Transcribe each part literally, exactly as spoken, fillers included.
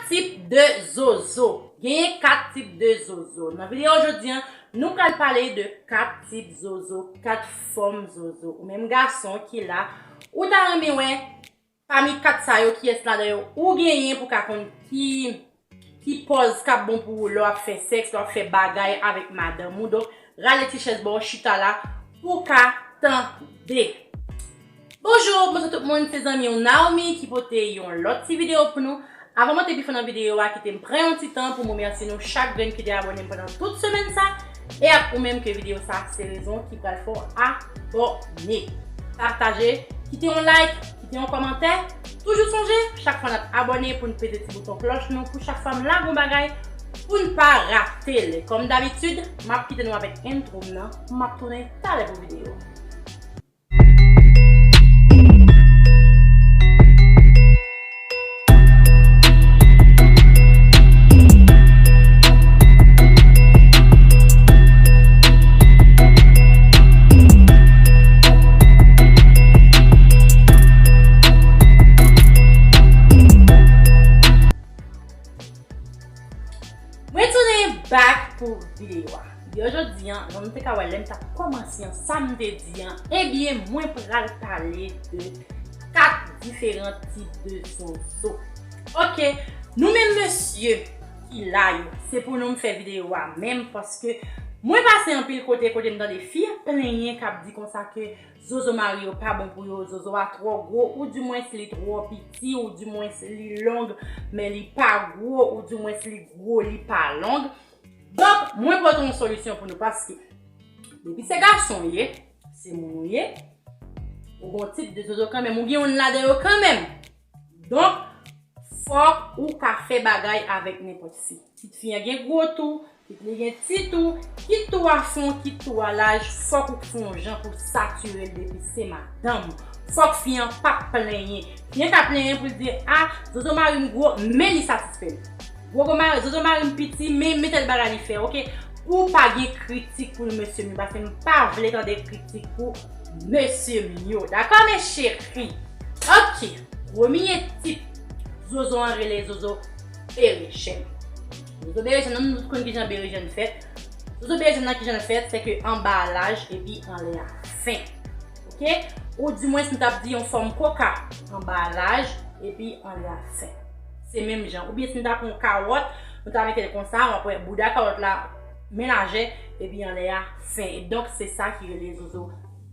Tip de zozo. Genyen kat tip de zozo. Nan videyo jodi a, nou pral pale de kat tip zozo, kat fòm zozo. Ou menm gason ki la, ou ta renmen wè pami kat sa yo, kiyès ladan yo ou genyen pou ka konn ki, ki pòz k ap bon pou ou lè w ap fè sèks, lè w ap fè bagay avèk madanm ou. Donk, rale ti chèz ba w chita la pou w ka tande. Bonjou, bonswa tout moun, se zanmi w Naomi ki pote yon lòt ti videyo pou nou. Avan mwen te pi fon nan videyo a, kite m pran yon ti tan pou m remèsye nou chak grenn ki te abòne m pandan tout semèn sa, e ak ou menm ke videyo sa se rezon ki pral fè w abòne. Pataje, kite yon like, kite yon kòmantè. Toujou sonje, chak fwa n ap abòne pou n pete ti bouton klòch nou, pou chak fwa m lage yon bagay, pou n pa rate l. Kòm dabitid, m ap kite nou avèk entwo m nan, m ap tounen talè pou videyo. Mwen tounen back pou videyo a. Videyo jodi a, jan nou te ka wè lè m t ap kòmanse an, sa m te di an, ebyen, mwen pral pale de kat diferan tip de zozo. Oke, nou menm mesye ki la yo, se pou nou m fè videyo a menm, paske mwen pase anpil kote, kote m tande fi ap plenyen, k ap di konsa ke zozo mari yo pa bon pou yo, zozo a twò gwo, oudimwens li twò piti, oudimwens li long, men li pa gwo, oudimwens li gwo, li pa long. Donk, mwen pote yon solisyon pou nou, paske depi se gason w ye, se moun ou ye, ou gon tip de zozo kanmenm, ou gen youn ladan yo kanmenm. Donk, fòk ou ka fè bagay avèk nenpòt fi. Kit fi an gen gwo tou, kit li gen ti tou, kit tou a fon, kit tou a laj, fòk ou fè yon jan pou satire l depi se madanm ou. Fòk fi an p ap plenyen. Fi an ka plenyen pou l di, a, zozo mari m gwo, men li satisfè l. Gwo gwo mari, zozo mari m piti, men, men tèl bagay li fè, oke? Pou pa gen kritik pou mesye m yo, paske m pa vle tande kritik pou mesye m yo. Dakò, mes chéris? Oke, premye tip zozo an rele zozo berejèn. Zozo berejèn nan, nou tout konn kijan berejèn fèt. Zozo berejèn nan, kijan l fèt, se ke anba a laj epi anlè a fen. Oke? Oudimwens, nou t ap di yon fòm koka, anba a laj epi anlè a fen. Se menm jan. Oubyen si nou ta pran yon kawòt, nou ta mete l konsa, w ap wè bouda kawòt la men lajè, epi anlè a fen. E donk, se sa ki rele zozo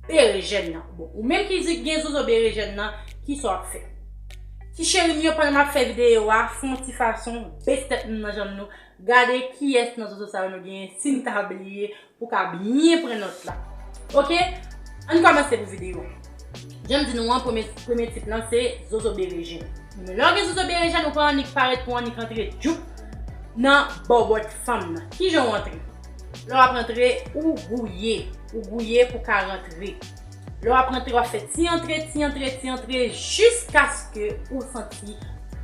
berejèn nan. Bon, ou menm ki di gen zozo berejèn nan, kisa w ap fè? Ti cheri m yo, pandan m ap fè videyo a, fè yon ti fason, bese tèt nou nan janm nou, gade kiyès nan zozo sa yo nou genyen, si n ta bliye, pou ka byen pran nòt la. Oke? Ann kòmanse pou videyo. Jan m di nou an, premye, premye tip lan se zozo berejèn. Men lè w gen zozo berejèn, ou pa annik parèt pou annik antre djoup nan bòbòt fanm nan. Kijan w antre? Lè w ap antre, ou gouye. Ou gouye pou ka rantre. Lè w ap rantre, w ap fè ti antre, ti antre, ti antre, jiskaske ou santi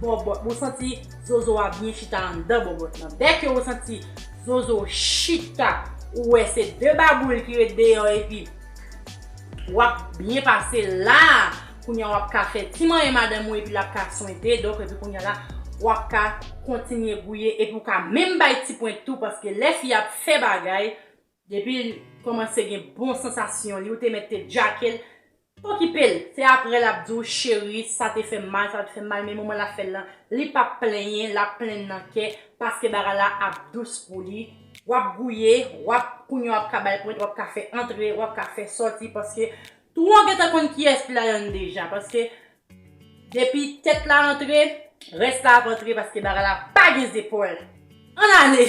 bòbòt, ou santi zozo a byen chita anndan bòbòt lan. Dèke ou santi zozo chita, ou wè se de baboul ki ret deyò epi w ap byen pase la. Kounye a w ap ka fè ti manyen madanm ou epi l ap ka swente, donk epi kounye a la, w ap ka kontinye gouye epi w ka menm bay ti pwent tou, paske lè fi ap fè bagay, depi l kòmanse gen bon sansasyon li, ou te mèt te djake l, pa okipe l. Se aprè l ap di w, cheri, sa te fè m mal, sa te fè m mal, men moman l ap fè l lan, li p ap plenyen, l ap plenn nan kè, paske bagay la ap dous pou li. W ap gouye, w ap, kounye a w ap ka bay pwent, w ap ka fè antre, w ap ka fè sòti, paske twò gentan konn kiyès ki ladan l deja, paske depi tèt la antre, rès la ap antre, paske bagay la pa gen zepòl. Ann ale!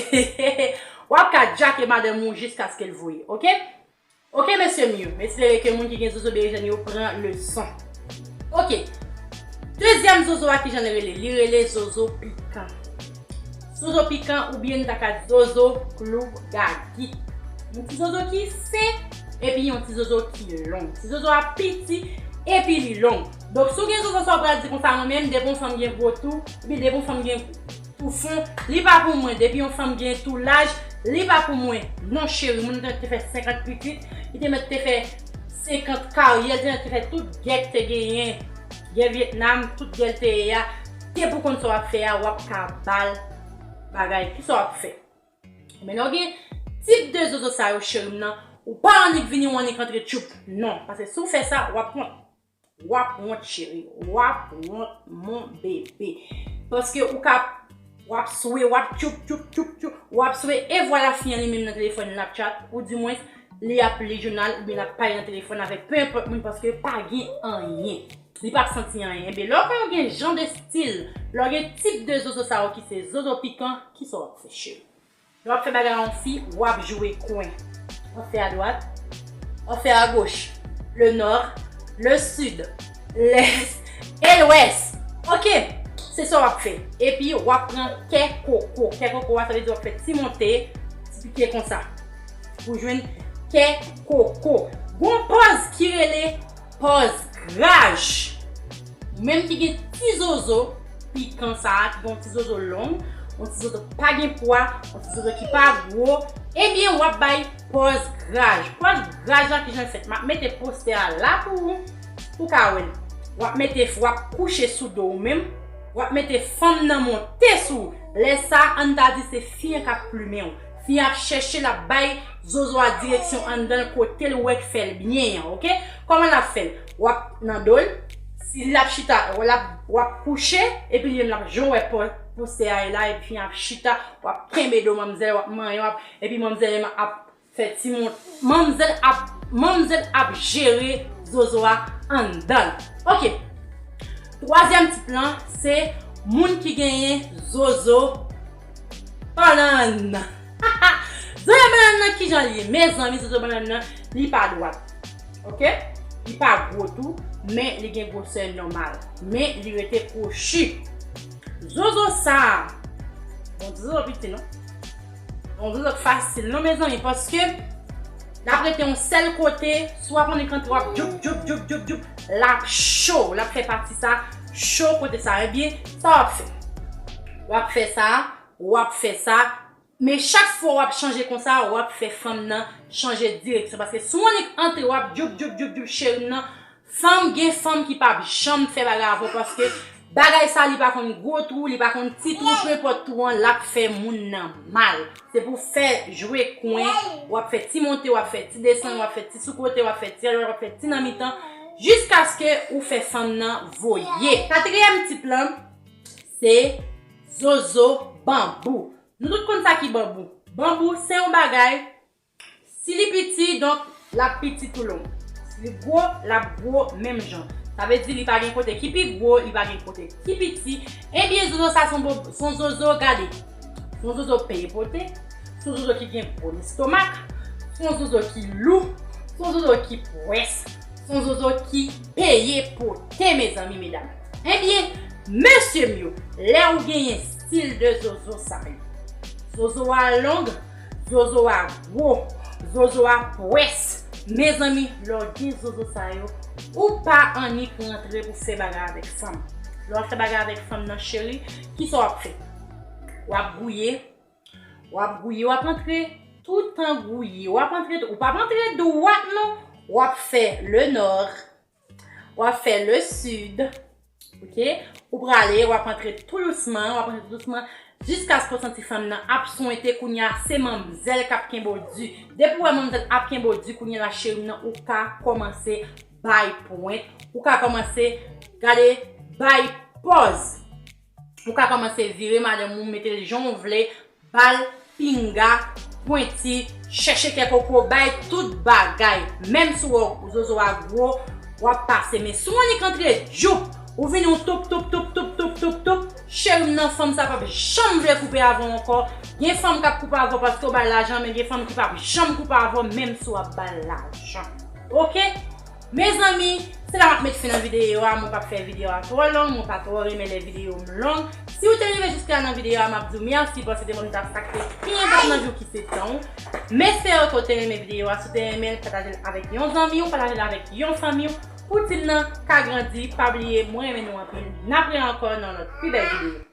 W ap ka djake madanm ou jiskaske l voye, oke? Oke, mesye m yo, m espere ke moun ki gen zozo berejèn yo pran leson. Oke. Dezyèm zozo a, kijan l rele? Li rele zozo pikan. Zozo pikan oubyen n ta ka di zozo klou gagit. Yon ti zozo ki fen, epi yon ti zozo ki long. Ti zozo a piti, epi li long. Donk, si w gen zozo sa, w pral di konsa, mwen menm, depi yon fanm gen gwo tou, epi depi yon fanm gen tou fon, li pa pou mwen. Depi yon fanm gen tou laj, li pa pou mwen. Non, cheri, moun nan te fè senkant pitit, li te mèt te fè senkant karyè, li te mèt te fè tout gè k te genyen. Gè Vyetnam, tout gè l te ye a, Depi w konn sa w ap fè a, w ap ka ba l bagay. Kisa w ap fè? Men lè w gen tip de zozo sa yo, cheri m nan, ou pa annik vini, ou annik antre tchoup. Non, paske si w fè sa, w ap wont. W ap wont, cheri. W ap wont, mon bebe. Paske ou ka, w ap swe, w ap tchoup, tchoup, tchoup, tchoup, w ap swe, e vwala fi an li menm nan telefòn, l ap chat, ou di mwens, li ap li jounal, oubyen l ap pale nan telefòn avèk pe enpòt moun, paske pa gen anyen. Li p ap santi anyen. Ebyen, lè w konnen w gen jan de stil, lè w gen tip de zozo sa yo ki se zozo pikan, kisa w ap fè, cheri? Lè w ap fè bagay a yon fi, w ap jwe kwen. W ap fè adwat, w ap fè agoch, le nò, le sid, lès e lwès. Oke, se sa w ap fè. Epi, w ap pran kè koko. Kè koko a, sa vle di w ap fè ti monte, ti pike konsa. Pou jwenn kè koko. Gon pòz ki rele pòz graj. Ou menm ki gen ti zozo pikan sa a, ki gen yon ti zozo long, yon ti zozo pa gen pwa, yon ti zozo ki pa gwo, ebyen, w ap bay pòz graj. Pòz graj la, kijan l fèt? M ap mete postè a la pou ou, pou w ka wè l. W ap mete, w ap kouche sou do w menm, w ap mete fanm nan monte sou ou. Lè sa a, ann ta di se fi an k ap plimen w. Fi an ap chèche, l ap bay zozo a direksyon anndan l, kote l wè k fè l byen an, oke? Kòman l ap fè l? W ap nan do l, si l ap chita, w ap, w ap kouche, epi li menm l ap, jan w wè pò-, postè a ye la, epi fi an ap chita, w ap kenbe do manmzèl, w ap manyen, w ap, epi manmzèl ap fè ti moun, manmzèl ap, manmzèl ap jere zozo a anndan l. Oke. Twazyèm tip lan, se moun ki genyen zozo bannann. Zozo bannann nan, kijan li ye? Mezanmi, zozo bannann nan, li pa dwat. Oke? Li pa gwo tou, men li gen gwosè nòmal. Men li rete kwochi. Zozo sa a, bon, zozo piti, non? Bon, zozo fasil, non, mezanmi, paske l ap rete yon sèl kote, si w ap annik antre, w ap djoup, djoup, djoup, djoup, djoup, l ap cho, l ap fè pati sa cho kote sa. Ebyen, sa w ap fè? W ap fè sa, w ap fè sa, men chak fwa w ap chanje konsa, w ap fè fanm nan chanje direksyon. Paske si w annik antre, w ap djoup, djoup, djoup, djoup, cheri m nan, fanm, gen fanm ki p ap janm fè bagay avè w, paske bagay sa, li pa konn gwo twou, li pa konn ti twou, pe enpòt twou an, l ap fè moun nan mal. Se pou fè jwe kwen, w ap fè ti monte, w ap fè ti desann, w ap fè ti sou kote, w ap fè ti adwat, w ap fè ti nan mitan, jiskaske ou fè fanm nan voye. Katriyèm tip lan, se zozo banbou. Nou tout konn sa ki banbou. Banbou, se yon bagay, si li piti, donk, l ap piti toulong. Si li gwo, l ap gwo menm jan. Sa vle di li pa gen kote ki pi gwo, li pa gen kote ki piti. Ebyen, zozo sa se yon bo-, se yon zozo, gade. Se yon zozo peye pote, se yon zozo ki gen gwo lestomak, se yon zozo ki lou, se yon zozo ki pwès, se yon zozo ki peye pote, mezanmi, medam. Ebyen, mesye m yo, lè ou genyen stil de zozo sa yo, zozo a long, zozo a gwo, zozo a pwès, mezanmi, lè w gen zozo sa yo, ou pa annik rantre pou fè bagay avèk fanm. Lè w ap fè bagay avèk fanm nan, cheri, kisa w ap fè? W ap gouye, w ap gouye, w ap antre toutan gouye, w ap antre, ou p ap antre dwat non, w ap fè le nò, w ap fè le sid, oke? Ou prale, w ap antre tou dousman, w ap antre tou dousman, jiskaske w santi fanm nan ap swente, kounye a se manmzèl k ap kenbe w di. Depi w wè manmzèl ap kenbe w di, kounye a la, cheri m nan, ou ka kòmanse bay pwent, ou ka kòmanse, gade, bay pòz. Ou ka kòmanse vire madanm ou, mete l jan w vle, ba l pinga, pwenti, chèche kè koko, bay tout bagay. Menm si w wè zozo a gwo, w ap pase. Men si w annik antre djoup, ou vini w toup, toup, toup, toup, toup, toup, toup, cheri m nan, fanm sa p ap janm vle koupe avè w ankò. Gen fanm k ap koupe avè w paske w ba l lajan, men gen fanm ki p ap janm koupe avè w, menm si w ap ba l lajan. Oke? Mezanmi, se la m ap met fen nan videyo a. Mwen p ap fè videyo a twò long, mwen pa twò renmen lè videyo m long. Si w te rive jiska nan videyo a, m ap di w mèsi, paske te ban m ta sa k te pi enpòtan nan vi w ki se tan w. M espere ke w te renmen videyo a. Si w te renmen l, pataje l avèk yon zanmi w, pataje l avèk yon fanmi w, pou ti m nan ka grandi. Pa bliye, mwen renmen nou anpil. N ap rewè ankò nan lòt pi bèl videyo.